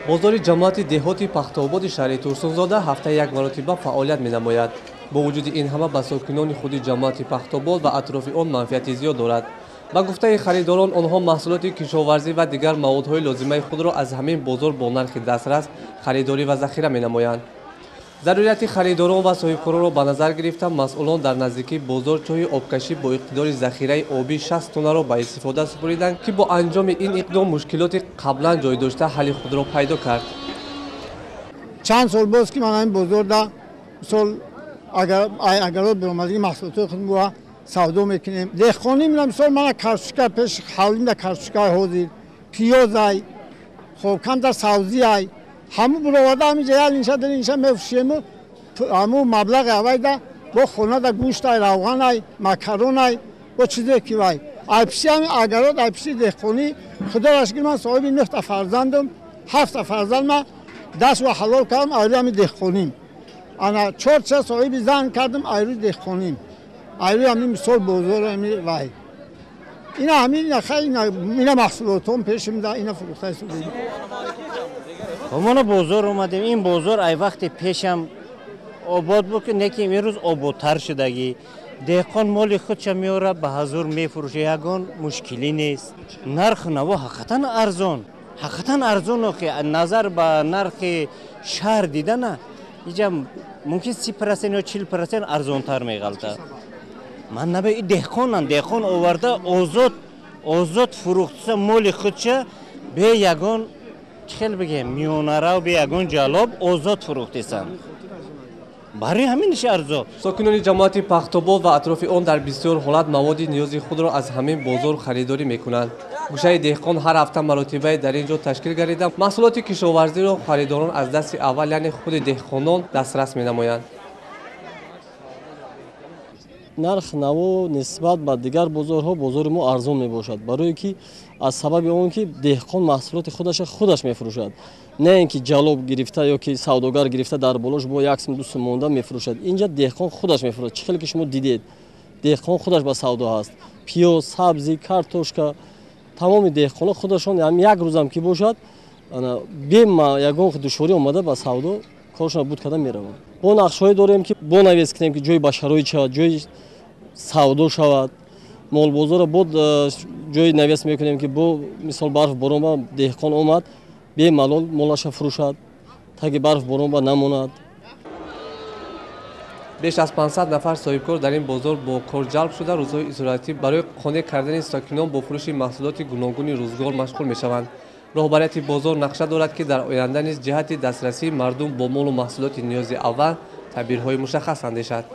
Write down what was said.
Бозори ҷамоати деҳоти Пахтободи шаҳри Турсунзода ҳафтаи як маротиба фаъолият менамояд. Бо вуҷуди ин ҳама ба сокинони худи ҷамоати Пахтобод ва атрофи он манфиати зиёд дорад. Ба гуфтаи харидорон, онҳо маҳсулоти кишоварзӣ ва дигар маводҳои лозимаи худро аз ҳамин бозор бо нархи дастрас харидорӣ ва захира менамоянд. Зарурияти харидорон ва соҳибкоронро ба назар гирифта, масъулон дар наздикии бозор чоҳи обкашӣ бо иқтидори захираи обӣ 60 тоннаро ба истифода супориданд, ки бо анҷоми ин иқдом мушкилоти қаблан ҷой дошта ҳалли худро пайдо кард. Чанд сол боз ки ман ҳамин бозорда мисол агарот баромадагӣ маҳсулотҳои худро савдо мекунем. Деҳқонӣ мисол мана картошка пеш ҳавлимда картошкаи ҳозир, пиёзай, хоб камтар савзиай, ҳаму буроварда ҳаминҷа як инша дар инша мефурӯшему ҳаму маблағи авайда бо хонада гӯштай, равғанай, макаронай, бо чизе ки вай. Айпиши ҳами агарот, айпиши деҳқонӣ, худоро шукр, ман соҳиби 9 фарзандам, 7 фарзанд ма дастро ҳалол кардам айрӯи ҳами деҳқоним. Ана 4 ча соҳиби зан кардам айрӯи деҳқоним. Айрӯи ҳами мисол бозор ҳами вай. Ина ҳамин ина маҳсулотом пешимда ина фурӯхтаи судем. Ҳамона бозор омадем. Ин бозор ай вақти пешам обод буд, ки неки имрӯз ободтар шудагӣ. Деҳқон моли худша меорад, ба ҳазур мефурӯшад, ягон мушкилӣ нест. Нарху наво ҳақиқатан арзон, ҳақиқатан арзон, охи назар ба нархи шаҳр дидана иҷа мумкин 30% ё 40% арзонтар меғалтад. Ман набе деҳқонам, деҳқон оварда озод озод фурӯхтса моли худша бе ягон хел бигем миёнарав, бе ягон ҷалоб озод фурӯхтесанд. Барои ҳаминаш арзон. Сокинони ҷамоати Пахтобод ва атрофи он дар бисёр ҳолат маводи ниёзи худро аз ҳамин бозор харидорӣ мекунанд. Гӯшаи деҳқон ҳар ҳафта маротибае дар ин ҷо ташкил гардида, маҳсулоти кишоварзиро харидорон аз дасти аввал, яъне худи деҳқонон, дастрас менамоянд. Нарх наво нисбат ба дигар бозорҳо бозори мо арзон мебошад, барое ки аз сабаби он ки деҳқон маҳсулоти худаша худаш мефурӯшад, на ин ки ҷалоб гирифта ё ки савдогар гирифта дар болош бо як сум ду сум монда мефурӯшад. Инҷа деҳқон худаш мефурӯшад. Чӣ хеле ки шумо дидед, деҳқон худаш ба савдо ҳаст. Пиёз, сабзӣ, картошка, тамоми деҳқонҳо худашон як рӯзам ки бошад, бе ягон душворӣ омада ба савдо коршонро буд карда мераванд. Бо нақшҳое дорем ки бо навес кунем, ки ҷои ба шароит шавад, ҷои савдо шавад. Молбозорро бо ҷои навес мекунем, ки бо мисол барф борон ба деҳқон омад, бемалол молаша фурӯшад, таги барф борон ба намонад. Беш аз 500 нафар соҳибкор дар ин бозор бо кор ҷалб шуда, рӯзҳои истироҳатӣ барои қонеъ кардани сокинон бо фурӯши маҳсулоти гуногуни рӯзгор машғул мешаванд. Роҳбарияти бозор нақша дорад, ки дар оянда низ ҷиҳати дастрасии мардум бо молу маҳсулоти ниёзи аввал тадбирҳои мушаххас андешад.